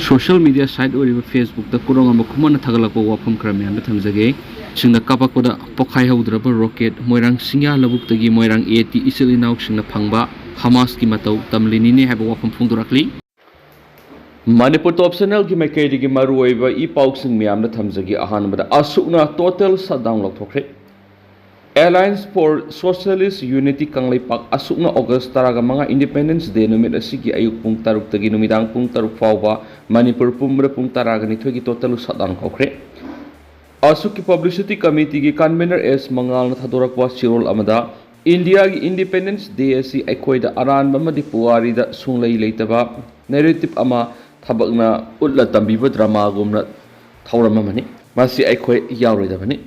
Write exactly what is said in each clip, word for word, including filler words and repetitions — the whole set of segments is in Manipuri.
Social media site ꯑꯣꯏꯔꯤꯕ Facebookꯇ ꯀꯣꯔꯣꯡ ꯑꯃ ꯈꯨꯃꯟꯅ ꯊꯥꯒꯠꯂꯛꯄ ꯋꯥꯐꯝ ꯈꯔ ꯃꯌꯥꯝꯗ ꯊꯝꯖꯒꯦ꯫ ꯁꯤꯡꯅ ꯀꯥꯞꯄꯛꯄꯗ ꯄꯣꯈꯥꯏꯍꯧꯗ꯭ꯔꯕ rocket, ꯃꯣꯏꯔꯥꯡ ꯁꯤꯡꯌꯥ ꯂꯧꯕꯨꯛꯇꯒꯤ ꯃꯣꯏꯔꯥꯡ AT ꯏꯆꯤꯜ ꯏꯅꯥꯎꯁꯤꯡꯅ ꯐꯪꯕ ꯍꯃꯥꯁꯀꯤ ꯃꯇꯧ ꯇꯝꯂꯤꯅꯤꯅꯦ ꯍꯥꯏꯕ ꯋꯥꯐꯝ ꯐꯣꯡꯗꯣꯔꯛꯂꯤ꯫ ꯃꯅꯤꯄꯨꯔ Top Channelꯒꯤ ꯃꯥꯏꯀꯩꯗꯒꯤ ꯃꯔꯨꯑꯣꯏꯕ ꯏ ꯄꯥꯎꯁꯤꯡ ꯃꯌꯥꯝꯗ ꯊꯝꯖꯒꯦ꯫ ꯑꯍꯥꯟꯕꯗ, ꯑꯁꯨꯛꯅ total shutdown ꯂꯧꯊꯣꯛꯈ꯭ꯔꯦ꯫ Alliance for Socialist Unity Kangleipak ꯑꯁꯨꯛꯅ August ꯇꯔꯥꯒ ꯃꯉꯥ Independence Day ꯅꯨꯃꯤꯠ ꯑꯁꯤꯒꯤ ꯑꯌꯨꯛ ꯄꯨꯡ ꯇꯔꯨꯛꯇꯒꯤ ꯅꯨꯃꯤꯗꯥꯡ ꯄꯨꯡ ꯇꯔꯨꯛ ꯐꯥꯎꯕ ꯃꯅꯤꯄꯨꯔ ꯄꯨꯝꯕꯗ ꯄꯨꯡ ꯇꯔꯥꯒ ꯅꯤꯊꯣꯏꯒꯤ total shutdown ꯀꯧꯈ꯭ꯔꯦ꯫ ꯑꯁꯨꯛꯀꯤ publicity committeeꯒꯤ convener S ꯃꯉꯥꯜꯅ ꯊꯥꯗꯣꯔꯛꯄ ꯆꯦꯔꯣꯜ ꯑꯃꯗ, ꯏꯟꯗꯤꯌꯥꯒꯤ Independence Day ꯑꯁꯤ ꯑꯩꯈꯣꯏꯗ ꯑꯔꯥꯟꯕ ꯑꯃꯗꯤ ꯄꯨꯋꯥꯔꯤꯗ ꯁꯨꯡꯂꯩ ꯂꯩꯇꯕ narrative ꯑꯃ ꯊꯕꯛꯅ ꯎꯠꯂ ꯇꯝꯕꯤꯕ dramaꯒꯨꯝꯅ ꯊꯧꯔꯝ ꯑꯃꯅꯤ꯫ ꯃꯁꯤ ꯑꯩꯈꯣꯏ ꯌꯥꯎꯔꯣꯏꯗꯕꯅꯤ꯫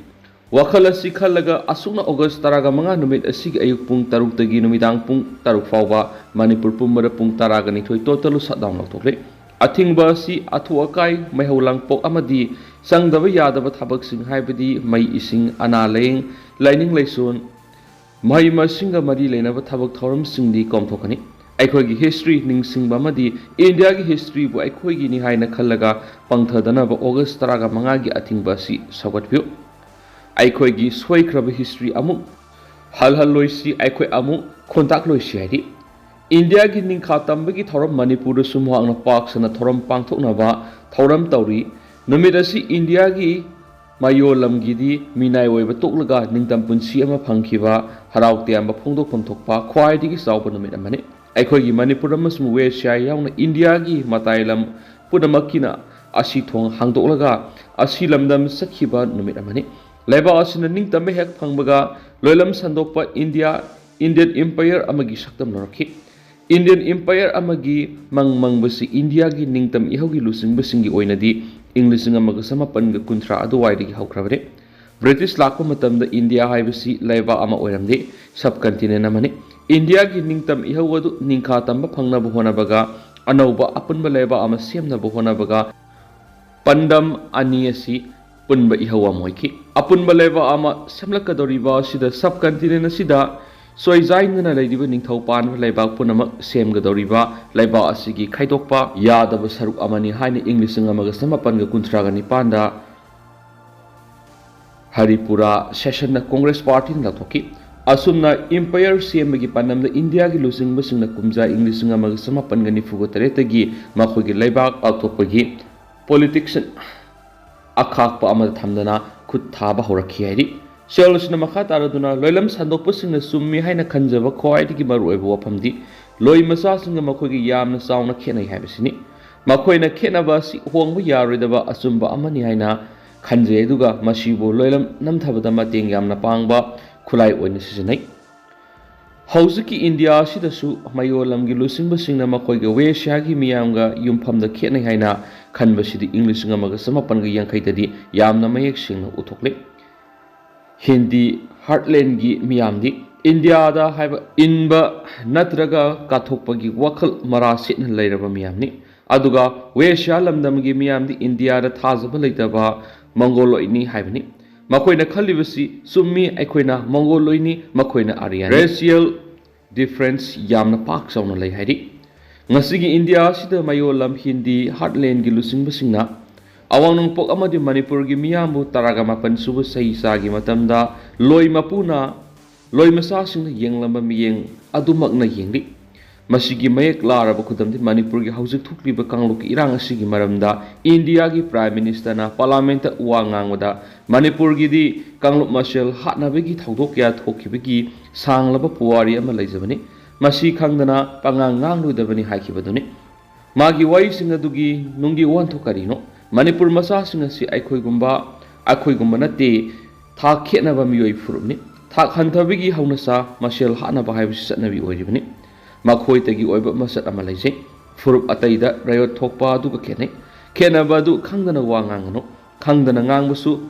ꯋꯥꯈꯜ ꯑꯁꯤ ꯈꯜꯂꯒ ꯑꯁꯨꯛꯅ August ꯇꯔꯥꯒ ꯃꯉꯥ ꯅꯨꯃꯤꯠ ꯑꯁꯤꯒꯤ ꯑꯌꯨꯛ ꯄꯨꯡ ꯇꯔꯨꯛꯇꯒꯤ ꯅꯨꯃꯤꯗꯥꯡ ꯄꯨꯡ ꯇꯔꯨꯛ ꯐꯥꯎꯕ ꯃꯅꯤꯄꯨꯔ ꯄꯨꯝꯕꯗ ꯄꯨꯡ ꯇꯔꯥꯒ ꯅꯤꯊꯣꯏ total shutdown ꯂꯧꯊꯣꯛꯂꯦ꯫ ꯑꯊꯤꯡꯕ ꯑꯁꯤ ꯑꯊꯨ ꯑꯀꯥꯏ, ꯃꯩꯍꯧ ꯂꯥꯡꯄꯣꯛ ꯑꯃꯗꯤ ꯆꯪꯗꯕ ꯌꯥꯗꯕ ꯊꯕꯛꯁꯤꯡ ꯍꯥꯏꯕꯗꯤ ꯃꯩ, ꯏꯁꯤꯡ, ꯑꯅꯥ ꯂꯥꯏꯌꯦꯡ, ꯂꯥꯏꯅꯤꯡ ꯂꯥꯏꯁꯣꯟ, ꯃꯍꯩ ꯃꯁꯤꯡꯒ ꯃꯔꯤ ꯂꯩꯅꯕ ꯊꯕꯛ ꯊꯧꯔꯝꯁꯤꯡꯗꯤ ꯀꯣꯝꯊꯣꯛꯀꯅꯤ꯫ ꯑꯩꯈꯣꯏꯒꯤ history ꯅꯤꯡꯁꯤꯡꯕ ꯑꯃꯗꯤ ꯏꯟꯗꯤꯌꯥꯒꯤ historyꯕꯨ ꯑꯩꯈꯣꯏꯒꯤꯅꯤ ꯍꯥꯏꯅ ꯈꯜꯂꯒ ꯄꯪꯊꯗꯅꯕ August ꯇꯔꯥꯒ ꯃꯉꯥꯒꯤ ꯑꯊꯤꯡꯕ ꯑꯁꯤ ꯁꯧꯒꯠꯄꯤꯌꯨ꯫ ꯑꯩꯈꯣꯏꯒꯤ ꯁꯣꯏꯈ꯭ꯔꯕ history ꯑꯃꯨꯛ ꯍꯜꯍꯜꯂꯣꯏꯁꯤ, ꯑꯩꯈꯣꯏ ꯑꯃꯨꯛ ꯈꯣꯟꯇꯥꯛꯂꯣꯏꯁꯤ ꯍꯥꯏꯔꯤ꯫ ꯏꯟꯗꯤꯌꯥꯒꯤ ꯅꯤꯡꯈꯥ ꯇꯝꯕꯒꯤ ꯊꯧꯔꯝ ꯃꯅꯤꯄꯨꯔꯗꯁꯨ ꯃꯍꯥꯛꯅ ꯄꯥꯛ ꯁꯟꯅ ꯊꯧꯔꯝ ꯄꯥꯡꯊꯣꯛꯅꯕ ꯊꯧꯔꯝ ꯇꯧꯔꯤ꯫ ꯅꯨꯃꯤꯠ ꯑꯁꯤ ꯏꯟꯗꯤꯌꯥꯒꯤ ꯃꯌꯣꯜ ꯂꯝꯒꯤꯗꯤ ꯃꯤꯅꯥꯏ ꯑꯣꯏꯕ ꯇꯣꯛꯂꯒ ꯅꯤꯡꯇꯝ ꯄꯨꯟꯁꯤ ꯑꯃ ꯐꯪꯈꯤꯕ ꯍꯔꯥꯎ ꯇꯌꯥꯝꯕ ꯐꯣꯡꯗꯣꯛꯐꯝ ꯊꯣꯛꯄ ꯈ꯭ꯋꯥꯏꯗꯒꯤ ꯆꯥꯎꯕ ꯅꯨꯃꯤꯠ ꯑꯃꯅꯤ꯫ ꯑꯩꯈꯣꯏꯒꯤ ꯃꯅꯤꯄꯨꯔ ꯑꯃꯁꯨꯡ ꯋꯦꯁ ꯌꯥꯎꯅ ꯏꯟꯗꯤꯌꯥꯒꯤ ꯃꯇꯥꯏ ꯂꯝ ꯄꯨꯝꯅꯃꯛꯀꯤꯅ ꯑꯁꯤ ꯊꯣꯡ ꯍꯥꯡꯗꯣꯛꯂꯒ ꯑꯁꯤ ꯂꯝꯗꯝ ꯆꯠꯈꯤꯕ ꯅꯨꯃꯤꯠ ꯑꯃꯅꯤ꯫ ꯂꯩꯕꯥꯛ ꯑꯁꯤꯅ ꯅꯤꯡꯇꯝꯕ ꯍꯦꯛ ꯐꯪꯕꯒ ꯂꯣꯏꯂꯝ ꯁꯟꯗꯣꯛꯄ ꯏꯟꯗꯤꯌꯥ, Indian Empire ꯑꯃꯒꯤ ꯁꯛꯇꯝ ꯂꯧꯔꯛꯈꯤ꯫ Indian Empire ꯑꯃꯒꯤ ꯃꯪ ꯃꯪꯕꯁꯤ ꯏꯟꯗꯤꯌꯥꯒꯤ ꯅꯤꯡꯇꯝ ꯏꯍꯧꯒꯤ ꯂꯨꯆꯤꯡꯕꯁꯤꯡꯒꯤ ꯑꯣꯏꯅꯗꯤ ꯏꯪ ꯂꯤꯁꯤꯡ ꯑꯃꯒ ꯆꯃꯥꯄꯟꯒ ꯀꯨꯟꯊ꯭ꯔꯥ ꯑꯗꯨꯋꯥꯏꯗꯒꯤ ꯍꯧꯈ꯭ꯔꯕꯅꯤ꯫ British ꯂꯥꯛꯄ ꯃꯇꯝꯗ ꯏꯟꯗꯤꯌꯥ ꯍꯥꯏꯕꯁꯤ ꯂꯩꯕꯥꯛ ꯑꯃ ꯑꯣꯏꯔꯝꯗꯦ, subcontinent ꯑꯃꯅꯤ꯫ ꯏꯟꯗꯤꯌꯥꯒꯤ ꯅꯤꯡꯇꯝ ꯏꯍꯧ ꯑꯗꯨ ꯅꯤꯡꯈꯥ ꯇꯝꯕ ꯐꯪꯅꯕ ꯍꯣꯠꯅꯕꯒ ꯑꯅꯧꯕ ꯑꯄꯨꯟꯕ ꯂꯩꯕꯥꯛ ꯑꯃ ꯁꯦꯝꯅꯕ ꯍꯣꯠꯅꯕꯒ ꯄꯥꯟꯗꯝ ꯑꯅꯤ ꯑꯁꯤ ꯄꯨꯟꯕ ꯏꯍꯧ ꯑꯃ ꯑꯣꯏꯈꯤ꯫ ꯑꯄꯨꯟꯕ ꯂꯩꯕꯥꯛ ꯑꯃ ꯁꯦꯝꯂꯛꯀꯗꯧꯔꯤꯕ ꯑꯁꯤꯗ subcontinent ꯑꯁꯤꯗ ꯁꯣꯏꯖꯥꯏꯅꯅ ꯂꯩꯔꯤꯕ ꯅꯤꯡꯊꯧ ꯄꯥꯟꯕ ꯂꯩꯕꯥꯛ ꯄꯨꯝꯅꯃꯛ ꯁꯦꯝꯒꯗꯧꯔꯤꯕ ꯂꯩꯕꯥꯛ ꯑꯁꯤꯒꯤ ꯈꯥꯏꯗꯣꯛꯄ ꯌꯥꯗꯕ ꯁꯔꯨꯛ ꯑꯃꯅꯤ ꯍꯥꯏꯅ ꯏꯪ ꯂꯤꯁꯤꯡ ꯑꯃꯒ ꯆꯃꯥꯄꯟꯒ ꯀꯨꯟꯊ꯭ꯔꯥꯒ ꯅꯤꯄꯥꯟꯗ ꯍꯔꯤꯄꯨꯔꯥ ꯁꯦꯁꯟꯅ ꯀꯣꯡꯒ꯭ꯔꯦꯁ ꯄꯥꯔꯇꯤꯅ ꯂꯥꯎꯊꯣꯛꯈꯤ꯫ ꯑꯁꯨꯝꯅ ꯏꯝꯄꯌꯔ ꯁꯦꯝꯕꯒꯤ ꯄꯥꯟꯗꯝꯗ ꯏꯟꯗꯤꯌꯥꯒꯤ ꯂꯨꯆꯤꯡꯕꯁꯤꯡꯅ ꯀꯨꯝꯖꯥ ꯏꯪ ꯂꯤꯁꯤꯡ ꯑꯃꯒ ꯆꯃꯥꯄꯟꯒ ꯅꯤꯐꯨꯒ ꯇꯔꯦꯠꯇꯒꯤ ꯃꯈꯣꯏꯒꯤ ꯂꯩꯕꯥꯛ ꯂꯥꯎꯊꯣꯛꯄꯒꯤ ꯄꯣꯂꯤꯇꯤꯛꯁ ꯑꯈꯥꯛꯄ ꯑꯃꯗ ꯊꯝꯗꯅ ꯈꯨꯠ ꯊꯥꯕ ꯍꯧꯔꯛꯈꯤ ꯍꯥꯏꯔꯤ꯫ ꯁꯦꯜꯁꯤꯅ ꯃꯈꯥ ꯇꯥꯔꯗꯨꯅ ꯂꯣꯏꯂꯝ ꯁꯟꯗꯣꯛꯄꯁꯤꯡꯅ ꯆꯨꯝꯃꯤ ꯍꯥꯏꯅ ꯈꯟꯖꯕ ꯈ꯭ꯋꯥꯏꯗꯒꯤ ꯃꯔꯨꯑꯣꯏꯕ ꯋꯥꯐꯝꯗꯤ ꯂꯣꯏ ꯃꯆꯥꯁꯤꯡꯒ ꯃꯈꯣꯏꯒꯤ ꯌꯥꯝꯅ ꯆꯥꯎꯅ ꯈꯦꯠꯅꯩ ꯍꯥꯏꯕꯁꯤꯅꯤ꯫ ꯃꯈꯣꯏꯅ ꯈꯦꯠꯅꯕ ꯑꯁꯤ ꯍꯣꯡꯕ ꯌꯥꯔꯣꯏꯗꯕ ꯑꯆꯨꯝꯕ ꯑꯃꯅꯤ ꯍꯥꯏꯅ ꯈꯟꯖꯩ, ꯑꯗꯨꯒ ꯃꯁꯤꯕꯨ ꯂꯣꯏꯂꯝ ꯅꯝꯊꯕꯗ ꯃꯇꯦꯡ ꯌꯥꯝꯅ ꯄꯥꯡꯕ ꯈꯨꯠꯂꯥꯏ ꯑꯣꯏꯅ ꯁꯤꯖꯤꯟꯅꯩ꯫ ꯍꯧꯖꯤꯛꯀꯤ ꯏꯟꯗꯤꯌꯥ ꯑꯁꯤꯗꯁꯨ ꯃꯌꯣꯜ ꯂꯝꯒꯤ ꯂꯨꯆꯤꯡꯕꯁꯤꯡꯅ ꯃꯈꯣꯏꯒꯤ ꯋꯦꯁ ꯑꯦꯁꯤꯌꯥꯒꯤ ꯃꯤꯌꯥꯝꯒ ꯌꯨꯝꯐꯝꯗ ꯈꯦꯠꯅꯩ ꯍꯥꯏꯅ ꯈꯟꯕꯁꯤꯗꯤ ꯏꯪ ꯂꯤꯁꯤꯡ ꯑꯃꯒ ꯆꯃꯥꯄꯟꯒ ꯌꯥꯡꯈꯩꯗꯗꯤ ꯌꯥꯝꯅ ꯃꯌꯦꯛ ꯁꯦꯡꯅ ꯎꯊꯣꯛꯂꯦ꯫ ꯍꯤꯟꯗꯤ ꯍꯥꯔꯠꯂꯦꯟꯒꯤ ꯃꯤꯌꯥꯝꯗꯤ ꯏꯟꯗꯤꯌꯥꯗ ꯍꯥꯏꯕ ꯏꯟꯕ ꯅꯠꯇ꯭ꯔꯒ ꯀꯠꯊꯣꯛꯄꯒꯤ ꯋꯥꯈꯜ ꯃꯔꯥ ꯁꯦꯠꯅ ꯂꯩꯔꯕ ꯃꯤꯌꯥꯝꯅꯤ꯫ ꯑꯗꯨꯒ ꯋꯦꯁꯤꯌꯥ ꯂꯝꯗꯝꯒꯤ ꯃꯤꯌꯥꯝꯗꯤ ꯏꯟꯗꯤꯌꯥꯗ ꯊꯥꯖꯕ ꯂꯩꯇꯕ ꯃꯪꯒꯣꯂꯣꯏꯗꯅꯤ ꯍꯥꯏꯕꯅꯤ꯫ ꯃꯈꯣꯏꯅ ꯈꯜꯂꯤꯕꯁꯤ ꯆꯨꯝꯃꯤ, ꯑꯩꯈꯣꯏꯅ ꯃꯪꯒꯣꯂꯣꯏꯗꯅꯤ, ꯃꯈꯣꯏꯅ ꯑꯥꯔꯤꯌꯥꯅꯤ꯫ ꯔꯦꯁꯤꯌꯦꯜ ꯗꯤꯐꯔꯦꯟꯁ ꯌꯥꯝꯅ ꯄꯥꯛ ꯆꯥꯎꯅ ꯂꯩ ꯍꯥꯏꯔꯤ꯫ ꯉꯁꯤꯒꯤ ꯏꯟꯗꯤꯌꯥ ꯑꯁꯤꯗ ꯃꯌꯣꯜ ꯂꯝ ꯍꯤꯟꯗꯤ ꯍꯥꯔꯠꯂꯦꯟꯒꯤ ꯂꯨꯆꯤꯡꯕꯁꯤꯡꯅ ꯑꯋꯥꯡ ꯅꯣꯡꯄꯣꯛ ꯑꯃꯗꯤ ꯃꯅꯤꯄꯨꯔꯒꯤ ꯃꯤꯌꯥꯝꯕꯨ ꯇꯔꯥꯒ ꯃꯥꯄꯟ ꯁꯨꯕ ꯆꯍꯤ ꯆꯥꯒꯤ ꯃꯇꯝꯗ ꯂꯣꯏ ꯃꯄꯨꯅ ꯂꯣꯏ ꯃꯆꯥꯁꯤꯡꯅ ꯌꯦꯡꯂꯝꯕ ꯃꯤꯠꯌꯦꯡ ꯑꯗꯨꯃꯛꯅ ꯌꯦꯡꯂꯤ꯫ ꯃꯁꯤꯒꯤ ꯃꯌꯦꯛ ꯂꯥꯔꯕ ꯈꯨꯗꯝꯗꯤ ꯃꯅꯤꯄꯨꯔꯒꯤ ꯍꯧꯖꯤꯛ ꯊꯣꯛꯂꯤꯕ ꯀꯥꯡꯂꯨꯞꯀꯤ ꯏꯔꯥꯡ ꯑꯁꯤꯒꯤ ꯃꯔꯝꯗ ꯏꯟꯗꯤꯌꯥꯒꯤ ꯄ꯭ꯔꯥꯏꯝ ꯃꯤꯅꯤꯁꯇꯔꯅ ꯄꯥꯔꯂꯥꯃꯦꯟꯠꯇ ꯋꯥ ꯉꯥꯡꯕꯗ ꯃꯅꯤꯄꯨꯔꯒꯤꯗꯤ ꯀꯥꯡꯂꯨꯞ ꯃꯁꯦꯜ ꯍꯥꯠꯅꯕꯒꯤ ꯊꯧꯗꯣꯛ ꯀꯌꯥ ꯊꯣꯛꯈꯤꯕꯒꯤ ꯁꯥꯡꯂꯕ ꯄꯨꯋꯥꯔꯤ ꯑꯃ ꯂꯩꯖꯕꯅꯤ꯫ ꯃꯁꯤ ꯈꯪꯗꯅ ꯄꯉꯥꯡ ꯉꯥꯡꯂꯣꯏꯗꯕꯅꯤ ꯍꯥꯏꯈꯤꯕꯗꯨꯅꯤ꯫ ꯃꯥꯒꯤ ꯋꯥꯔꯤꯁꯤꯡ ꯑꯗꯨꯒꯤ ꯅꯨꯡꯒꯤ ꯋꯥꯍꯟꯊꯣꯛ ꯀꯔꯤꯅꯣ? ꯃꯅꯤꯄꯨꯔ ꯃꯆꯥꯁꯤꯡ ꯑꯁꯤ ꯑꯩꯈꯣꯏꯒꯨꯝꯕ, ꯑꯩꯈꯣꯏꯒꯨꯝꯕ ꯅꯠꯇꯦ, ꯊꯥꯛ ꯈꯦꯠꯅꯕ ꯃꯤꯑꯣꯏ ꯐꯨꯔꯨꯞꯅꯤ꯫ ꯊꯥꯛ ꯍꯟꯊꯕꯒꯤ ꯍꯧꯅꯁꯥ ꯃꯁꯦꯜ ꯍꯥꯠꯅꯕ ꯍꯥꯏꯕꯁꯤ ꯆꯠꯅꯕꯤ ꯑꯣꯏꯔꯤꯕꯅꯤ꯫ ꯃꯈꯣꯏꯗꯒꯤ ꯑꯣꯏꯕ ꯃꯆꯠ ꯑꯃ ꯂꯩꯖꯩ꯫ ꯐꯨꯔꯨꯞ ꯑꯇꯩꯗ ꯔꯥꯌꯣꯠ ꯊꯣꯛꯄ ꯑꯗꯨꯒ ꯈꯦꯠꯅꯩ꯫ ꯈꯦꯠꯅꯕ ꯑꯗꯨ ꯈꯪꯗꯅ ꯋꯥ ꯉꯥꯡꯒꯅꯨ꯫ ꯈꯪꯗꯅ ꯉꯥꯡꯕꯁꯨ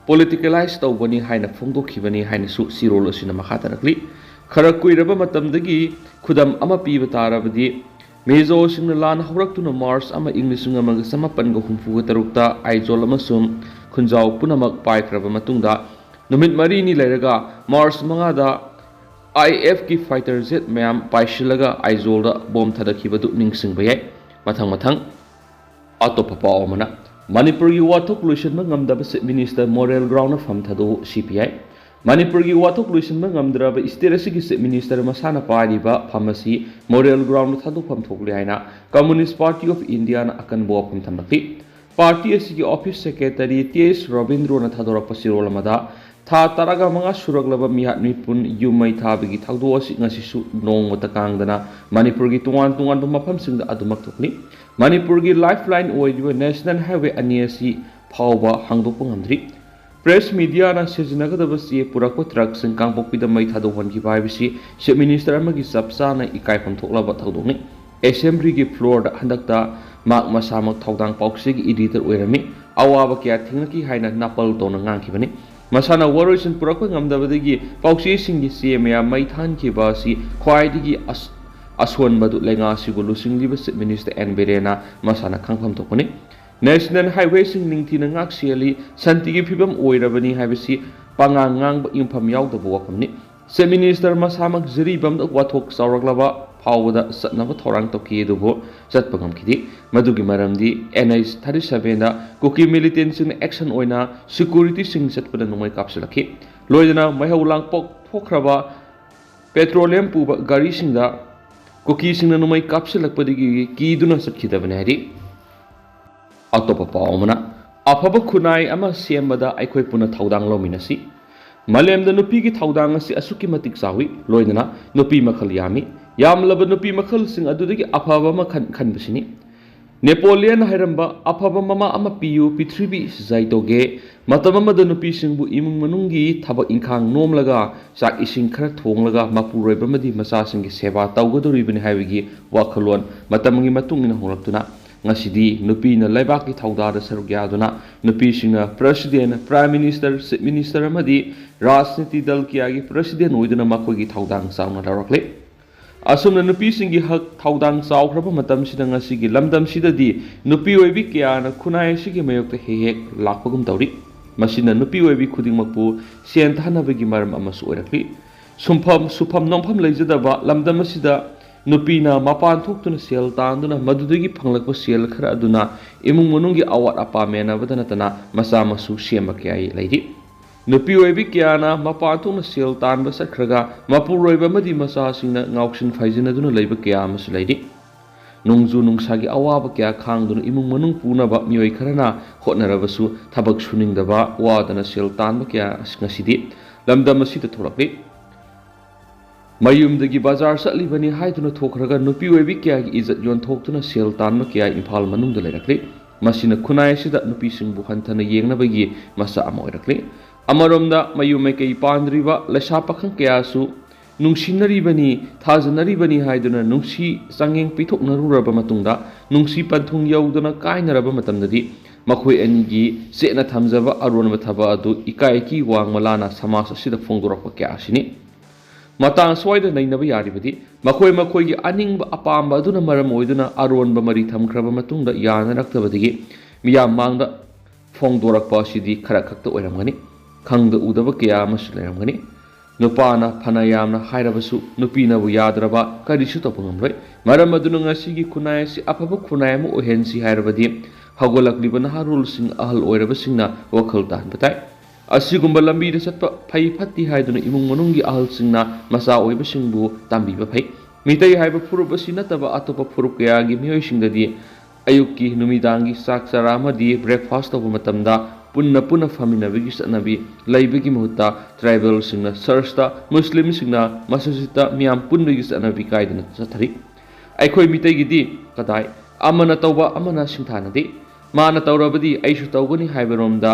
ꯄꯣꯂꯤꯇꯤꯀꯦꯂꯥꯏꯖ ꯇꯧꯕꯅꯤ ꯍꯥꯏꯅ ꯐꯣꯡꯗꯣꯛꯈꯤꯕꯅꯤ ꯍꯥꯏꯅꯁꯨ ꯆꯦꯔꯣꯜ ꯑꯁꯤꯅ ꯃꯈꯥ ꯇꯥꯔꯛꯂꯤ꯫ ꯈꯔ ꯀꯨꯏꯔꯕ ꯃꯇꯝꯗꯒꯤ ꯈꯨꯗꯝ ꯑꯃ ꯄꯤꯕ ꯇꯥꯔꯕꯗꯤ, ꯃꯤꯖꯣꯁꯤꯡꯅ ꯂꯥꯟ ꯍꯧꯔꯛꯇꯨꯅ ꯃꯥꯔꯆ ꯑꯃ ꯏꯪ ꯂꯤꯁꯤꯡ ꯑꯃꯒ ꯆꯃꯥꯄꯟꯒ ꯍꯨꯝꯐꯨꯒ ꯇꯔꯨꯛꯇ ꯑꯥꯏꯖꯣꯜ ꯑꯃꯁꯨꯡ ꯈꯨꯟꯖꯥꯎ ꯄꯨꯝꯅꯃꯛ ꯄꯥꯏꯈ꯭ꯔꯕ ꯃꯇꯨꯡꯗ, ꯅꯨꯃꯤꯠ ꯃꯔꯤꯅꯤ ꯂꯩꯔꯒ ꯃꯥꯔꯆ ꯃꯉꯥꯗ ꯑꯥꯏ ꯑꯦꯐꯀꯤ ꯐꯥꯏꯇꯔ ꯖꯦꯠ ꯃꯌꯥꯝ ꯄꯥꯏꯁꯤꯜꯂꯒ ꯑꯥꯏꯖꯣꯜꯗ ꯕꯣꯝ ꯊꯥꯗꯈꯤꯕꯗꯨ ꯅꯤꯡꯁꯤꯡꯕ ꯌꯥꯏ꯫ ꯃꯊꯪ ꯃꯊꯪ ꯑꯇꯣꯞꯄ ꯄꯥꯎ ꯑꯃꯅ, ꯃꯅꯤꯄꯨꯔꯒꯤ ꯋꯥꯊꯣꯛ ꯂꯣꯏꯁꯤꯟꯕ ꯉꯝꯗꯕ ꯆꯤꯐ ꯃꯤꯅꯤꯁꯇꯔ ꯃꯣꯔꯦꯜ ꯒ꯭ꯔꯥꯎꯟꯗ ꯐꯝ ꯊꯥꯗꯣꯛꯎ ꯁꯤ ꯄꯤ ꯑꯥꯏ꯫ ꯃꯅꯤꯄꯨꯔꯒꯤ ꯋꯥꯊꯣꯛ ꯂꯣꯏꯁꯤꯟꯕ ꯉꯝꯗ꯭ꯔꯕ ꯁ꯭ꯇꯦꯠ ꯑꯁꯤꯒꯤ ꯆꯤꯐ ꯃꯤꯅꯤꯁꯇꯔ ꯃꯁꯥꯅ ꯄꯥꯏꯔꯤꯕ ꯐꯝ ꯑꯁꯤ ꯃꯣꯔꯦꯜ ꯒ꯭ꯔꯥꯎꯟꯗ ꯊꯥꯗꯣꯛꯐꯝ ꯊꯣꯛꯂꯦ ꯍꯥꯏꯅ ꯀꯝꯃꯨꯅꯤꯁ ꯄꯥꯔꯇꯤ ꯑꯣꯐ ꯏꯟꯗꯤꯌꯥꯅ ꯑꯀꯟꯕ ꯋꯥꯐꯝ ꯊꯝꯂꯛꯂꯤ꯫ ꯄꯥꯔꯇꯤ ꯑꯁꯤꯒꯤ ꯑꯣꯐꯤꯁ ꯁꯦꯀ꯭ꯔꯦꯇꯔꯤ ꯇꯤ ꯑꯦꯁ ꯔꯣꯕꯤꯟꯗ꯭ꯔꯣꯅ ꯊꯥꯗꯣꯔꯛꯄ ꯆꯦꯔꯣꯜ ꯑꯃꯗ, ꯊꯥ ꯇꯔꯥꯒ ꯃꯉꯥ ꯁꯨꯔꯛꯂꯕ ꯃꯤꯍꯥꯠ ꯃꯤꯄꯨꯟ ꯌꯨꯝ ꯃꯩ ꯊꯥꯕꯒꯤ ꯊꯧꯗꯣꯛ ꯑꯁꯤ ꯉꯁꯤꯁꯨ ꯅꯣꯡꯃꯇ ꯀꯥꯡꯗꯅ ꯃꯅꯤꯄꯨꯔꯒꯤ ꯇꯣꯉꯥꯟ ꯇꯣꯉꯥꯟꯕ ꯃꯐꯝꯁꯤꯡꯗ ꯑꯗꯨꯃꯛ ꯊꯣꯛꯂꯤ꯫ ꯃꯅꯤꯄꯨꯔꯒꯤ ꯂꯥꯏꯐ ꯂꯥꯏꯟ ꯑꯣꯏꯔꯤꯕ ꯅꯦꯁꯅꯦꯜ ꯍꯥꯏꯋꯦ ꯑꯅꯤ ꯑꯁꯤ ꯐꯥꯎꯕ ꯍꯥꯡꯗꯣꯛꯄ ꯉꯝꯗ꯭ꯔꯤ꯫ ꯄ꯭ꯔꯦꯁ ꯃꯤꯗꯤꯌꯥꯅ ꯁꯤꯖꯤꯟꯅꯒꯗꯕ ꯆꯦ ꯄꯨꯔꯛꯄ ꯇ꯭ꯔꯛꯁꯤꯡ ꯀꯥꯡꯄꯣꯛꯄꯤꯗ ꯃꯩ ꯊꯥꯗꯣꯛꯍꯟꯈꯤꯕ ꯍꯥꯏꯕꯁꯤ ꯆꯤꯐ ꯃꯤꯅꯤꯁꯇꯔ ꯑꯃꯒꯤ ꯆꯞ ꯆꯥꯅ ꯏꯀꯥꯏꯐꯝ ꯊꯣꯛꯂꯕ ꯊꯧꯗꯣꯛꯅꯤ꯫ ꯑꯦꯁꯦꯝꯕ꯭ꯂꯤꯒꯤ ꯐ꯭ꯂꯣꯔꯗ ꯍꯟꯗꯛꯇ ꯃꯍꯥꯛ ꯃꯁꯥꯃꯛ ꯊꯧꯗꯥꯡ ꯄꯥꯎꯆꯦꯒꯤ ꯏꯗꯤꯇꯔ ꯑꯣꯏꯔꯝꯃꯤ꯫ ꯑꯋꯥꯕ ꯀꯌꯥ ꯊꯦꯡꯅꯈꯤ ꯍꯥꯏꯅ ꯅꯥꯄꯜ ꯇꯧꯅ ꯉꯥꯡꯈꯤꯕꯅꯤ꯫ ꯃꯁꯥꯅ ꯋꯥꯔꯣꯏꯁꯤꯟ ꯄꯨꯔꯛꯄ ꯉꯝꯗꯕꯗꯒꯤ ꯄꯥꯎꯆꯦꯁꯤꯡꯒꯤ ꯆꯦ ꯃꯌꯥꯝ ꯃꯩ ꯊꯥꯍꯟꯈꯤꯕ ꯑꯁꯤ ꯈ꯭ꯋꯥꯏꯗꯒꯤ ꯑꯁ-, ꯑꯁꯣꯟꯕꯗꯨ ꯂꯩꯉꯥꯛ ꯑꯁꯤꯕꯨ ꯂꯨꯆꯤꯡꯂꯤꯕ ꯆꯤꯐ ꯃꯤꯅꯤꯁꯇꯔ ꯑꯦꯟ ꯕꯤꯔꯦꯟꯅ ꯃꯁꯥꯅ ꯈꯪꯐꯝ ꯊꯣꯛꯄꯅꯤ꯫ ꯅꯦꯁꯅꯦꯜ ꯍꯥꯏꯋꯦꯁꯤꯡ ꯅꯤꯡꯊꯤꯅ ꯉꯥꯛ ꯁꯦꯜꯂꯤ, ꯁꯥꯟꯇꯤꯒꯤ ꯐꯤꯕꯝ ꯑꯣꯏꯔꯕꯅꯤ ꯍꯥꯏꯕꯁꯤ ꯄꯉꯥꯡ ꯉꯥꯡꯕ ꯌꯨꯝꯐꯝ ꯌꯥꯎꯗꯕ ꯋꯥꯐꯝꯅꯤ꯫ ꯆꯤꯐ ꯃꯤꯅꯤꯁꯇꯔ ꯃꯁꯥꯃꯛ ꯖꯤꯔꯤꯕꯥꯝꯗ ꯋꯥꯊꯣꯛ ꯆꯥꯎꯔꯛꯂꯕ ꯐꯥꯎꯕꯗ ꯆꯠꯅꯕ ꯊꯧꯔꯥꯡ ꯇꯧꯈꯤ, ꯑꯗꯨꯕꯨ ꯆꯠꯄ ꯉꯝꯈꯤꯗꯦ꯫ ꯃꯗꯨꯒꯤ ꯃꯔꯝꯗꯤ ꯑꯦꯟ ꯑꯩꯆ ꯊꯥꯔꯇꯤ ꯁꯚꯦꯟꯗ ꯀꯨꯀꯤ ꯃꯤꯂꯤꯇꯦꯟꯁꯤꯡꯅ ꯑꯦꯛꯁꯟ ꯑꯣꯏꯅ ꯁꯦꯀ꯭ꯌꯨꯔꯤꯇꯤꯁꯤꯡ ꯆꯠꯄꯗ ꯅꯣꯡꯃꯩ ꯀꯥꯞꯁꯤꯜꯂꯛꯈꯤ꯫ ꯂꯣꯏꯅꯅ ꯃꯩꯍꯧ ꯂꯥꯡꯄꯣꯛ ꯊꯣꯛꯈ꯭ꯔꯕ ꯄꯦꯇ꯭ꯔꯣꯂꯤꯌꯝ ꯄꯨꯕ ꯒꯥꯔꯤꯁꯤꯡꯗ ꯀꯨꯀꯤꯁꯤꯡꯅ ꯅꯣꯡꯃꯩ ꯀꯥꯞꯁꯤꯜꯂꯛꯄꯗꯒꯤ ꯀꯤꯗꯨꯅ ꯆꯠꯈꯤꯗꯕꯅꯤ ꯍꯥꯏꯔꯤ꯫ ꯑꯇꯣꯞꯄ ꯄꯥꯎ ꯑꯃꯅ, ꯑꯐꯕ ꯈꯨꯟꯅꯥꯏ ꯑꯃ ꯁꯦꯝꯕꯗ ꯑꯩꯈꯣꯏ ꯄꯨꯟꯅ ꯊꯧꯗꯥꯡ ꯂꯧꯃꯤꯟꯅꯁꯤ꯫ ꯃꯥꯂꯦꯝꯗ ꯅꯨꯄꯤꯒꯤ ꯊꯧꯗꯥꯡ ꯑꯁꯤ ꯑꯁꯨꯛꯀꯤ ꯃꯇꯤꯛ ꯆꯥꯎꯏ, ꯂꯣꯏꯅꯅ ꯅꯨꯄꯤ ꯃꯈꯜ ꯌꯥꯝꯃꯤ꯫ ꯌꯥꯝꯂꯕ ꯅꯨꯄꯤ ꯃꯈꯜꯁꯤꯡ ꯑꯗꯨꯗꯒꯤ ꯑꯐꯕ ꯑꯃ ꯈꯟ-, ꯈꯟꯕꯁꯤꯅꯤ꯫ ꯅꯦꯄꯣꯂꯤꯌꯟ ꯍꯥꯏꯔꯝꯕ, "ꯑꯐꯕ ꯃꯃꯥ ꯑꯃ ꯄꯤꯌꯨ, ꯄ꯭ꯔꯤꯊꯤꯕꯤ ꯁꯤꯖꯥꯏ ꯇꯧꯒꯦ"꯫ ꯃꯇꯝ ꯑꯃꯗ ꯅꯨꯄꯤꯁꯤꯡꯕꯨ ꯏꯃꯨꯡ ꯃꯅꯨꯡꯒꯤ ꯊꯕꯛ ꯏꯪꯈꯥꯡ ꯅꯣꯝꯂꯒ, ꯆꯥꯛ ꯏꯁꯤꯡ ꯈꯔ ꯊꯣꯡꯂꯒ, ꯃꯄꯨꯔꯣꯏꯕ ꯑꯃꯗꯤ ꯃꯆꯥꯁꯤꯡꯒꯤ ꯁꯦꯕꯥ ꯇꯧꯒꯗꯧꯔꯤꯕꯅꯤ ꯍꯥꯏꯕꯒꯤ ꯋꯥꯈꯜꯂꯣꯟ ꯃꯇꯝꯒꯤ ꯃꯇꯨꯡ ꯏꯟꯅ ꯍꯣꯡꯂꯛꯇꯨꯅ, ꯉꯁꯤꯗꯤ ꯅꯨꯄꯤꯅ ꯂꯩꯕꯥꯛꯀꯤ ꯊꯧꯗꯥꯗ ꯁꯔꯨꯛ ꯌꯥꯗꯨꯅ, ꯅꯨꯄꯤꯁꯤꯡꯅ president, prime minister, chief minister ꯑꯃꯗꯤ ꯔꯥꯖꯅꯤꯇꯤ ꯗꯜ ꯀꯌꯥꯒꯤ ꯄ꯭ꯔꯦꯁꯤꯗꯦꯟ ꯑꯣꯏꯗꯨꯅ ꯃꯈꯣꯏꯒꯤ ꯊꯧꯗꯥꯡ ꯆꯥꯎꯅ ꯂꯧꯔꯛꯂꯤ꯫ ꯑꯁꯨꯝꯅ ꯅꯨꯄꯤꯁꯤꯡꯒꯤ ꯍꯛ ꯊꯧꯗꯥꯡ ꯆꯥꯎꯈ꯭ꯔꯕ ꯃꯇꯝꯁꯤꯗ ꯉꯁꯤꯒꯤ ꯂꯝꯗꯝꯁꯤꯗꯗꯤ ꯅꯨꯄꯤ ꯑꯣꯏꯕꯤ ꯀꯌꯥꯅ ꯈꯨꯟꯅꯥꯏ ꯑꯁꯤꯒꯤ ꯃꯥꯌꯣꯛꯇ ꯍꯦꯛ ꯍꯦꯛ ꯂꯥꯛꯄꯒꯨꯝ ꯇꯧꯔꯤ꯫ ꯃꯁꯤꯅ ꯅꯨꯄꯤ ꯑꯣꯏꯕꯤ ꯈꯨꯗꯤꯡꯃꯛꯄꯨ ꯁꯦꯟ ꯊꯥꯅꯕꯒꯤ ꯃꯔꯝ ꯑꯃꯁꯨ ꯑꯣꯏꯔꯛꯂꯤ꯫ ꯁꯨꯝꯐꯝ ꯁꯨꯐꯝ ꯅꯣꯝꯐꯝ ꯂꯩꯖꯗꯕ ꯂꯝꯗꯝ ꯑꯁꯤꯗ ꯅꯨꯄꯤꯅ ꯃꯄꯥꯟ ꯊꯣꯛꯇꯨꯅ ꯁꯦꯜ ꯇꯥꯟꯗꯨꯅ ꯃꯗꯨꯗꯒꯤ ꯐꯪꯂꯛꯄ ꯁꯦꯜ ꯈꯔ ꯑꯗꯨꯅ ꯏꯃꯨꯡ ꯃꯅꯨꯡꯒꯤ ꯑꯋꯥꯠ ꯑꯄꯥ ꯃꯦꯟꯅꯕꯗ ꯅꯠꯇꯅ ꯃꯆꯥ ꯃꯁꯨ ꯁꯦꯝꯕ ꯀꯌꯥ ꯂꯩꯔꯤ꯫ ꯅꯨꯄꯤ ꯑꯣꯏꯕꯤ ꯀꯌꯥꯅ ꯃꯄꯥꯟ ꯊꯣꯛꯅ ꯁꯦꯜ ꯇꯥꯟꯕ ꯆꯠꯈ꯭ꯔꯒ ꯃꯄꯨꯔꯣꯏꯕ ꯑꯃꯗꯤ ꯃꯆꯥꯁꯤꯡꯅ ꯉꯥꯎꯁꯤꯟ ꯐꯥꯏꯖꯤꯟꯅꯗꯨꯅ ꯂꯩꯕ ꯀꯌꯥ ꯑꯃꯁꯨ ꯂꯩꯔꯤ꯫ ꯅꯣꯡꯖꯨ ꯅꯨꯡꯁꯥꯒꯤ ꯑꯋꯥꯕ ꯀꯌꯥ ꯈꯥꯡꯗꯨꯅ ꯏꯃꯨꯡ ꯃꯅꯨꯡ ꯄꯨꯅꯕ ꯃꯤꯑꯣꯏ ꯈꯔꯅ ꯍꯣꯠꯅꯔꯕꯁꯨ ꯊꯕꯛ ꯁꯨꯅꯤꯡꯗꯕ, ꯋꯥꯗꯅ ꯁꯦꯜ ꯇꯥꯟꯕ ꯀꯌꯥ ꯉꯁꯤꯗꯤ ꯂꯝꯗꯝ ꯑꯁꯤꯗ ꯊꯣꯛꯂꯛꯂꯤ꯫ ꯃꯌꯨꯝꯗꯒꯤ ꯕꯖꯥꯔ ꯆꯠꯂꯤꯕꯅꯤ ꯍꯥꯏꯗꯨꯅ ꯊꯣꯛꯈ꯭ꯔꯒ ꯅꯨꯄꯤ ꯑꯣꯏꯕꯤ ꯀꯌꯥꯒꯤ ꯏꯖꯠ ꯌꯣꯟꯊꯣꯛꯇꯨꯅ ꯁꯦꯜ ꯇꯥꯟꯕ ꯀꯌꯥ ꯏꯝꯐꯥꯜ ꯃꯅꯨꯡꯗ ꯂꯩꯔꯛꯂꯤ꯫ ꯃꯁꯤꯅ ꯈꯨꯟꯅꯥꯏ ꯑꯁꯤꯗ ꯅꯨꯄꯤꯁꯤꯡꯕꯨ ꯍꯟꯊꯅ ꯌꯦꯡꯅꯕꯒꯤ ꯃꯆꯥꯛ ꯑꯃ ꯑꯣꯏꯔꯛꯂꯤ꯫ ꯑꯃꯔꯣꯝꯗ ꯃꯌꯨꯝ ꯃꯀꯩ ꯄꯥꯟꯗ꯭ꯔꯤꯕ ꯂꯩꯁꯥ ꯄꯥꯈꯪ ꯀꯌꯥꯁꯨ ꯅꯨꯡꯁꯤꯅꯔꯤꯕꯅꯤ, ꯊꯥꯖꯅꯔꯤꯕꯅꯤ ꯍꯥꯏꯗꯨꯅ ꯅꯨꯡꯁꯤ ꯆꯥꯡꯌꯦꯡ ꯄꯤꯊꯣꯛꯅꯔꯨꯔꯕ ꯃꯇꯨꯡꯗ ꯅꯨꯡꯁꯤ ꯄꯟꯊꯨꯡ ꯌꯧꯗꯅ ꯀꯥꯏꯅꯔꯕ ꯃꯇꯝꯗꯗꯤ ꯃꯈꯣꯏ ꯑꯅꯤꯒꯤ ꯆꯦꯠꯅ ꯊꯝꯖꯕ ꯑꯔꯣꯟꯕ ꯊꯕꯛ ꯑꯗꯨ ꯏꯀꯥꯏ ꯏꯀꯤ ꯋꯥꯡꯃ ꯂꯥꯅ ꯁꯃꯥꯖ ꯑꯁꯤꯗ ꯐꯣꯡꯗꯣꯔꯛꯄ ꯀꯌꯥ ꯑꯁꯤꯅꯤ꯫ ꯃꯇꯥꯡ ꯁ꯭ꯋꯥꯏꯗ ꯅꯩꯅꯕ ꯌꯥꯔꯤꯕꯗꯤ ꯃꯈꯣꯏ ꯃꯈꯣꯏꯒꯤ ꯑꯅꯤꯡꯕ ꯑꯄꯥꯝꯕ ꯑꯗꯨꯅ ꯃꯔꯝ ꯑꯣꯏꯗꯨꯅ ꯑꯔꯣꯟꯕ ꯃꯔꯤ ꯊꯝꯈ꯭ꯔꯕ ꯃꯇꯨꯡꯗ ꯌꯥꯅꯔꯛꯇꯕꯗꯒꯤ ꯃꯤꯌꯥꯝ ꯃꯥꯡꯗ ꯐꯣꯡꯗꯣꯔꯛꯄ ꯑꯁꯤꯗꯤ ꯈꯔ ꯈꯛꯇ ꯑꯣꯏꯔꯝꯒꯅꯤ꯫ ꯈꯪꯗ ꯎꯗꯕ ꯀꯌꯥ ꯑꯃꯁꯨ ꯂꯩꯔꯝꯒꯅꯤ꯫ ꯅꯨꯄꯥꯅ ꯐꯅ ꯌꯥꯝꯅ ꯍꯥꯏꯔꯕꯁꯨ ꯅꯨꯄꯤꯅꯕꯨ ꯌꯥꯗ꯭ꯔꯕ ꯀꯔꯤꯁꯨ ꯇꯧꯕ ꯉꯝꯂꯣꯏ꯫ ꯃꯔꯝ ꯑꯗꯨꯅ ꯉꯁꯤꯒꯤ ꯈꯨꯟꯅꯥꯏ ꯑꯁꯤ ꯑꯐꯕ ꯈꯨꯟꯅꯥꯏ ꯑꯃ ꯑꯣꯏꯍꯟꯁꯤ ꯍꯥꯏꯔꯕꯗꯤ ꯍꯧꯒꯠꯂꯛꯂꯤꯕ ꯅꯍꯥꯔꯣꯜꯁꯤꯡ, ꯑꯍꯜ ꯑꯣꯏꯔꯕꯁꯤꯡꯅ ꯋꯥꯈꯜ ꯇꯥꯍꯟꯕ ꯇꯥꯏ꯫ ꯑꯁꯤꯒꯨꯝꯕ ꯂꯝꯕꯤꯗ ꯆꯠꯄ ꯐꯩ ꯐꯠꯇꯦ ꯍꯥꯏꯗꯨꯅ ꯏꯃꯨꯡ ꯃꯅꯨꯡꯒꯤ ꯑꯍꯜꯁꯤꯡꯅ ꯃꯆꯥ ꯑꯣꯏꯕꯁꯤꯡꯕꯨ ꯇꯝꯕꯤꯕ ꯐꯩ꯫ ꯃꯤꯇꯩ ꯍꯥꯏꯕ ꯐꯨꯔꯨꯞ ꯑꯁꯤ ꯅꯠꯇꯕ ꯑꯇꯣꯞꯄ ꯐꯨꯔꯨꯞ ꯀꯌꯥꯒꯤ ꯃꯤꯑꯣꯏꯁꯤꯡꯗꯗꯤ ꯑꯌꯨꯛꯀꯤ, ꯅꯨꯃꯤꯗꯥꯡꯒꯤ ꯆꯥꯛ ꯆꯔꯥ ꯑꯃꯗꯤ breakfast ꯇꯧꯕ ꯃꯇꯝꯗ ꯄꯨꯟꯅ ꯄꯨꯟꯅ ꯐꯝꯃꯤꯟꯅꯕꯒꯤ ꯆꯠꯅꯕꯤ ꯂꯩꯕꯒꯤ ꯃꯍꯨꯠꯇ tribal ꯁꯤꯡꯅ church ꯇ, ꯃꯨꯁꯂꯤꯝꯁꯤꯡꯅ ꯃꯁꯖꯤꯗꯇ ꯃꯤꯌꯥꯝ ꯄꯨꯟꯕꯒꯤ ꯆꯠꯅꯕꯤ ꯀꯥꯏꯗꯅ ꯆꯠꯊꯔꯤ꯫ ꯑꯩꯈꯣꯏ ꯃꯤꯇꯩꯒꯤꯗꯤ ꯀꯗꯥꯏ ꯑꯃꯅ ꯇꯧꯕ ꯑꯃꯅ ꯁꯤꯡꯊꯥꯅꯗꯦ꯫ ꯃꯥꯅ ꯇꯧꯔꯕꯗꯤ ꯑꯩꯁꯨ ꯇꯧꯒꯅꯤ ꯍꯥꯏꯕꯔꯣꯝꯗ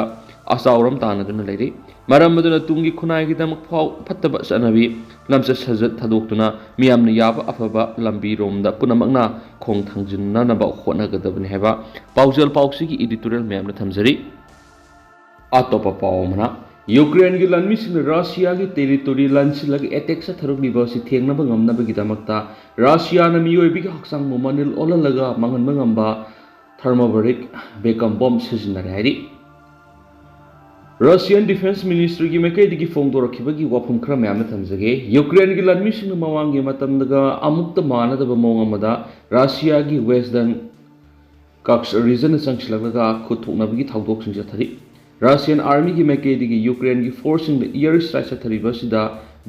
ꯑꯆꯥꯎꯔꯝ ꯇꯥꯟꯅꯗꯨꯅ ꯂꯩꯔꯤ꯫ ꯃꯔꯝ ꯑꯗꯨꯅ ꯇꯨꯡꯒꯤ ꯈꯨꯟꯅꯥꯏꯒꯤꯗꯃꯛ ꯐꯥꯎ ꯐꯠꯇꯕ ꯆꯠꯅꯕꯤ, ꯂꯝꯆꯠ ꯁꯥꯖꯠ ꯊꯥꯗꯣꯛꯇꯨꯅ ꯃꯤꯌꯥꯝꯅ ꯌꯥꯕ ꯑꯐꯕ ꯂꯝꯕꯤꯔꯣꯝꯗ ꯄꯨꯝꯅꯃꯛꯅ ꯈꯣꯡ ꯊꯥꯡꯖꯤꯟꯅꯅꯕ ꯍꯣꯠꯅꯒꯗꯕꯅꯤ ꯍꯥꯏꯕ ꯄꯥꯎꯖꯦꯜ ꯄꯥꯎꯆꯦꯒꯤ editorial ꯃꯌꯥꯝꯅ ꯊꯝꯖꯔꯤ꯫ ꯑꯇꯣꯞꯄ ꯄꯥꯎ ꯑꯃꯅ, ꯌꯨꯀ꯭ꯔꯦꯟꯒꯤ ꯂꯥꯟꯃꯤꯁꯤꯡꯅ ꯔꯁꯤꯌꯥꯒꯤ territory ꯂꯥꯟꯁꯤꯜꯂꯒ attack ꯆꯠꯊꯔꯛꯂꯤꯕ ꯑꯁꯤ ꯊꯦꯡꯅꯕ ꯉꯝꯅꯕꯒꯤꯗꯃꯛꯇ ꯔꯁꯤꯌꯥꯅ ꯃꯤꯑꯣꯏꯕꯒꯤ ꯍꯛꯆꯥꯡꯕꯨ ꯃꯅꯤꯜ ꯑꯣꯜꯍꯜꯂꯒ ꯃꯥꯡꯍꯟꯕ ꯉꯝꯕ thermobaric vacuum bomb ꯁꯤꯖꯤꯟꯅꯔꯦ ꯍꯥꯏꯔꯤ꯫ Russian Defense Ministryꯒꯤ ꯃꯥꯏꯀꯩꯗꯒꯤ ꯐꯣꯡꯗꯣꯔꯛꯈꯤꯕꯒꯤ ꯋꯥꯐꯝ ꯈꯔ ꯃꯌꯥꯝꯅ ꯊꯝꯖꯒꯦ꯫ ꯌꯨꯀ꯭ꯔꯦꯟꯒꯤ ꯂꯥꯟꯃꯤꯁꯤꯡꯅ ꯃꯃꯥꯡꯒꯤ ꯃꯇꯝꯗꯒ ꯑꯃꯨꯛꯇ ꯃꯥꯟꯅꯗꯕ ꯃꯑꯣꯡ ꯑꯃꯗ ꯔꯁꯤꯌꯥꯒꯤ Western Kursk regionꯗ ꯆꯪꯁꯤꯜꯂꯛꯂꯒ ꯈꯨꯠ ꯊꯣꯛꯅꯕꯒꯤ ꯊꯧꯗꯣꯛꯁꯤꯡ ꯆꯠꯊꯔꯤ꯫ Russian Armyꯒꯤ ꯃꯥꯏꯀꯩꯗꯒꯤ ꯌꯨꯀ꯭ꯔꯦꯟꯒꯤ forceꯁꯤꯡꯗ air strike ꯆꯠꯊꯔꯤꯕ ꯑꯁꯤꯗ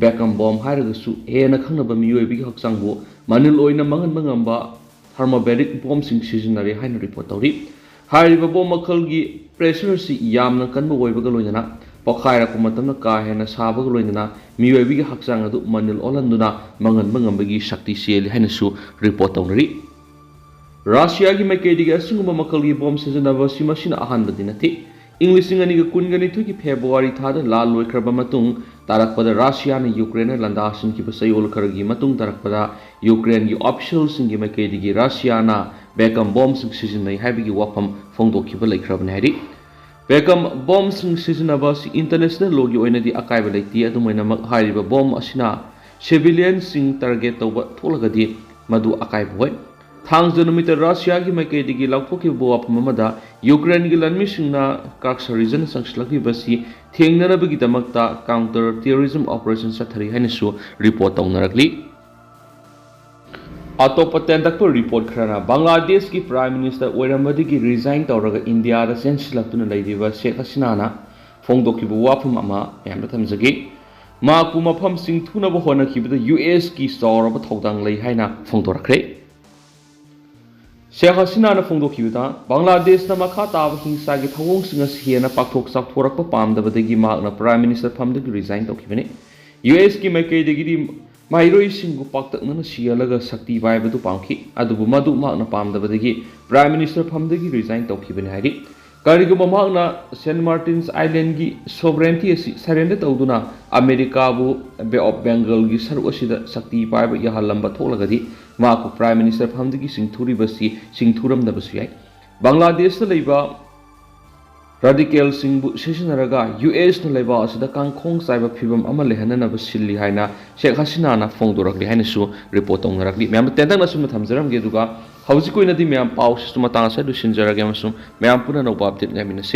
vacuum bomb ꯍꯥꯏꯔꯒꯁꯨ ꯍꯦꯟꯅ ꯈꯪꯅꯕ ꯃꯤꯑꯣꯏꯕꯒꯤ ꯍꯛꯆꯥꯡꯕꯨ ꯃꯅꯤꯜ ꯑꯣꯏꯅ ꯃꯥꯡꯍꯟꯕ ꯉꯝꯕ thermobaric bombꯁꯤꯡ ꯁꯤꯖꯤꯟꯅꯔꯦ ꯍꯥꯏꯅ report ꯇꯧꯔꯤ꯫ ꯍꯥꯏꯔꯤꯕ bomb ꯃꯈꯜꯒꯤ pressureꯁꯤ ꯌꯥꯝꯅ ꯀꯟꯕ ꯑꯣꯏꯕꯒ ꯂꯣꯏꯅꯅ ꯄꯣꯈꯥꯏꯔꯛꯄ ꯃꯇꯝꯗ ꯀꯥ ꯍꯦꯟꯅ ꯁꯥꯕꯒ ꯂꯣꯏꯅꯅ ꯃꯤꯑꯣꯏꯕꯒꯤ ꯍꯛꯆꯥꯡ ꯑꯗꯨ ꯃꯅꯤꯜ ꯑꯣꯜꯍꯟꯗꯨꯅ ꯃꯥꯡꯍꯟꯕ ꯉꯝꯕꯒꯤ ꯁꯛꯇꯤ ꯆꯦꯜꯂꯤ ꯍꯥꯏꯅꯁꯨ report ꯇꯧꯅꯔꯤ꯫ ꯔꯁꯤꯌꯥꯒꯤ ꯃꯥꯏꯀꯩꯗꯒꯤ ꯑꯁꯤꯒꯨꯝꯕ ꯃꯈꯜꯒꯤ bomb ꯁꯤꯖꯤꯟꯅꯕ ꯑꯁꯤ ꯃꯁꯤꯅ ꯑꯍꯥꯟꯕꯗꯤ ꯅꯠꯇꯦ꯫ ꯏꯪ ꯂꯤꯁꯤꯡ ꯑꯅꯤꯒ ꯀꯨꯟꯒ ꯅꯤꯊꯣꯏꯒꯤ February ꯊꯥꯗ ꯂꯥꯟ ꯂꯣꯏꯈ꯭ꯔꯕ ꯃꯇꯨꯡ ꯇꯥꯔꯛꯄꯗ ꯔꯁꯤꯌꯥꯅ ꯌꯨꯀ꯭ꯔꯦꯟꯗ ꯂꯥꯟꯗꯥꯁꯤꯟꯈꯤꯕ ꯆꯌꯣꯜ ꯈꯔꯒꯤ ꯃꯇꯨꯡ ꯇꯥꯔꯛꯄꯗ ꯌꯨꯀ꯭ꯔꯦꯟꯒꯤ officialꯁꯤꯡꯒꯤ ꯃꯥꯏꯀꯩꯗꯒꯤ ꯔꯁꯤꯌꯥꯅ vacuum bombꯁꯤꯡ ꯁꯤꯖꯤꯟꯅꯩ ꯍꯥꯏꯕꯒꯤ ꯋꯥꯐꯝ ꯐꯣꯡꯗꯣꯛꯈꯤꯕ ꯂꯩꯈ꯭ꯔꯕꯅꯤ ꯍꯥꯏꯔꯤ꯫ Vacuum bombꯁꯤꯡ ꯁꯤꯖꯤꯟꯅꯕ ꯑꯁꯤ international lawꯒꯤ ꯑꯣꯏꯅꯗꯤ ꯑꯀꯥꯏꯕ ꯂꯩꯇꯦ꯫ ꯑꯗꯨꯝ ꯑꯣꯏꯅꯃꯛ, ꯍꯥꯏꯔꯤꯕ bomb ꯑꯁꯤꯅ civilianꯁꯤꯡ target ꯇꯧꯕ ꯊꯣꯛꯂꯒꯗꯤ ꯃꯗꯨ ꯑꯀꯥꯏꯕ ꯑꯣꯏ꯫ ꯊꯥꯡꯖ ꯅꯨꯃꯤꯠꯇ ꯔꯁꯤꯌꯥꯒꯤ ꯃꯥꯏꯀꯩꯗꯒꯤ ꯂꯥꯎꯊꯣꯛꯈꯤꯕ ꯋꯥꯐꯝ ꯑꯃꯗ ꯌꯨꯀ꯭ꯔꯦꯟꯒꯤ ꯂꯥꯟꯃꯤꯁꯤꯡꯅ Kursk regionꯗ ꯆꯪꯁꯤꯜꯂꯛꯂꯤꯕ ꯑꯁꯤ ꯊꯦꯡꯅꯅꯕꯒꯤꯗꯃꯛꯇ counter terrorism operation ꯆꯠꯊꯔꯤ ꯍꯥꯏꯅꯁꯨ report ꯇꯧꯅꯔꯛꯂꯤ꯫ ꯑꯇꯣꯞꯄ ꯇꯦꯟꯇꯛꯄ report ꯈꯔꯅ ꯕꯪꯒ꯭ꯂꯥꯗꯦꯁꯀꯤ Prime Minister ꯑꯣꯏꯔꯝꯕꯗꯒꯤ resign ꯇꯧꯔꯒ ꯏꯟꯗꯤꯌꯥꯗ ꯆꯦꯟꯁꯤꯜꯂꯛꯇꯨꯅ ꯂꯩꯔꯤꯕ ꯁꯦꯈ ꯍꯁꯤꯅꯥꯅ ꯐꯣꯡꯗꯣꯛꯈꯤꯕ ꯋꯥꯐꯝ ꯑꯃ ꯃꯌꯥꯝꯗ ꯊꯝꯖꯒꯦ꯫ ꯃꯍꯥꯛꯄꯨ ꯃꯐꯝ ꯆꯤꯡꯊꯨꯅꯕ ꯍꯣꯠꯅꯈꯤꯕꯗ USꯀꯤ ꯆꯥꯎꯔꯕ ꯊꯧꯗꯥꯡ ꯂꯩ ꯍꯥꯏꯅ ꯐꯣꯡꯗꯣꯔꯛꯈ꯭ꯔꯦ꯫ ꯁꯦꯈ ꯍꯁꯤꯅꯥꯅ ꯐꯣꯡꯗꯣꯛꯈꯤꯕꯗ, ꯕꯪꯒ꯭ꯂꯥꯗꯦꯁꯇ ꯃꯈꯥ ꯇꯥꯕ ꯍꯤꯡꯁꯥꯒꯤ ꯊꯧꯑꯣꯡꯁꯤꯡ ꯑꯁꯤ ꯍꯦꯟꯅ ꯄꯥꯛꯊꯣꯛ ꯆꯥꯎꯊꯣꯔꯛꯄ ꯄꯥꯝꯗꯕꯗꯒꯤ ꯃꯍꯥꯛꯅ Prime Minister ꯐꯝꯗꯒꯤ resign ꯇꯧꯈꯤꯕꯅꯤ꯫ USꯀꯤ ꯃꯥꯏꯀꯩꯗꯒꯤꯗꯤ ꯃꯍꯩꯔꯣꯏꯁꯤꯡꯕꯨ ꯄꯥꯛꯇꯛꯅꯅ ꯁꯤꯍꯜꯂꯒ ꯁꯛꯇꯤ ꯄꯥꯏꯕꯗꯨ ꯄꯥꯝꯈꯤ, ꯑꯗꯨꯕꯨ ꯃꯗꯨ ꯃꯍꯥꯛꯅ ꯄꯥꯝꯗꯕꯗꯒꯤ Prime Minister ꯐꯝꯗꯒꯤ resign ꯇꯧꯈꯤꯕꯅꯤ ꯍꯥꯏꯔꯤ꯫ ꯀꯔꯤꯒꯨꯝꯕ ꯃꯍꯥꯛꯅ Saint Martin's Islandꯒꯤ sovereignty ꯑꯁꯤ surrender ꯇꯧꯗꯨꯅ ꯑꯃꯦꯔꯤꯀꯥꯕꯨ Bay of Bengalꯒꯤ ꯁꯔꯨꯛ ꯑꯁꯤꯗ ꯁꯛꯇꯤ ꯄꯥꯏꯕ ꯌꯥꯍꯜꯂꯝꯕ ꯊꯣꯛꯂꯒꯗꯤ, ꯃꯍꯥꯛꯄꯨ Prime Minister ꯐꯝꯗꯒꯤ ꯆꯤꯡꯊꯨꯔꯤꯕꯁꯤ ꯆꯤꯡꯊꯨꯔꯝꯗꯕꯁꯨ ꯌꯥꯏ꯫ ꯕꯪꯒ꯭ꯂꯥꯗꯦꯁꯇ ꯂꯩꯕ radicalꯁꯤꯡꯕꯨ ꯁꯤꯖꯤꯟꯅꯔꯒ USꯅ ꯂꯩꯕꯥꯛ ꯑꯁꯤꯗ ꯀꯥꯡꯈꯣꯡ ꯆꯥꯏꯕ ꯐꯤꯚꯝ ꯑꯃ ꯂꯩꯍꯟꯅꯅꯕ ꯁꯤꯜꯂꯤ ꯍꯥꯏꯅ ꯁꯦꯈ ꯍꯁꯤꯅꯥꯅ ꯐꯣꯡꯗꯣꯔꯛꯂꯤ ꯍꯥꯏꯅꯁꯨ report ꯇꯧꯅꯔꯛꯂꯤ꯫ ꯃꯌꯥꯝꯗ ꯇꯦꯟꯇꯛꯅ ꯑꯁꯨꯝꯅ ꯊꯝꯖꯔꯝꯒꯦ, ꯑꯗꯨꯒ ꯍꯧꯖꯤꯛꯀꯤ ꯑꯣꯏꯅꯗꯤ ꯃꯌꯥꯝ ꯄꯥꯎꯁꯤꯁꯨ ꯃꯇꯥꯡ ꯑꯁꯤꯗ ꯂꯣꯏꯁꯤꯟꯖꯔꯒꯦ ꯑꯃꯁꯨꯡ ꯃꯌꯥꯝ ꯄꯨꯟꯅ ꯑꯅꯧꯕ update ꯉꯥꯏꯃꯤꯟꯅꯁꯤ꯫